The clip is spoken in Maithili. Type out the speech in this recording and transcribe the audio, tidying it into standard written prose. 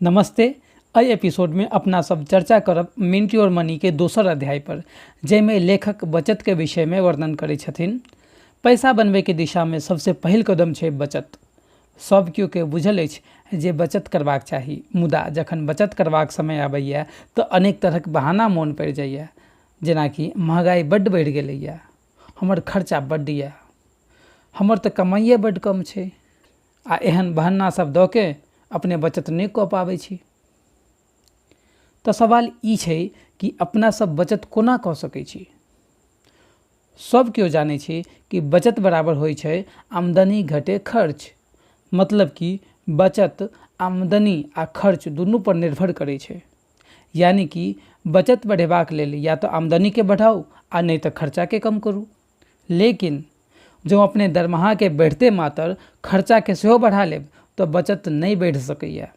नमस्ते। एहि एपिसोडमे अपना सब चर्चा करब मिंट your money के दोसर अध्याय पर, जाहिमे लेखक बचत के विषयमे वर्णन करै छथिन। पैसा बनबैके दिशामे सबसे पहिल कदम छै बचत। सब केओ के बुझल अछि जे बचत करबाक चाही, मुदा जखन बचत करबाक समय आबैया तऽ अनेक तरहक बहाना मोन पड़ि जाइया, जेनाकि महगाई बड्ड बढ़ि गेलैया, हमर खर्चा बड्ड यऽ, हमर तऽ कमाइए बड्ड कम छै, आ एहन बहाना सब दऽ के अपने बचत नहि कऽ पाबै छी। तऽ सवाल ई छै कि अपना सब बचत कोना कऽ सकै छी। सब केओ जानै छै कि बचत बराबर होइ छै आमदनी घटे खर्च, मतलब कि बचत आमदनी आ खर्च दुनू पर निर्भर करै छै। यानी कि बचत बढ़ेबाक लेल या तऽ आमदनीके बढ़ाउ आ नहि तऽ खर्चाके कम करू। लेकिन जँ अपने दरमाहाके बढ़िते मातर खर्चाके सेहो बढ़ा लेब तऽ बचत नहि बढ़ि सकैए।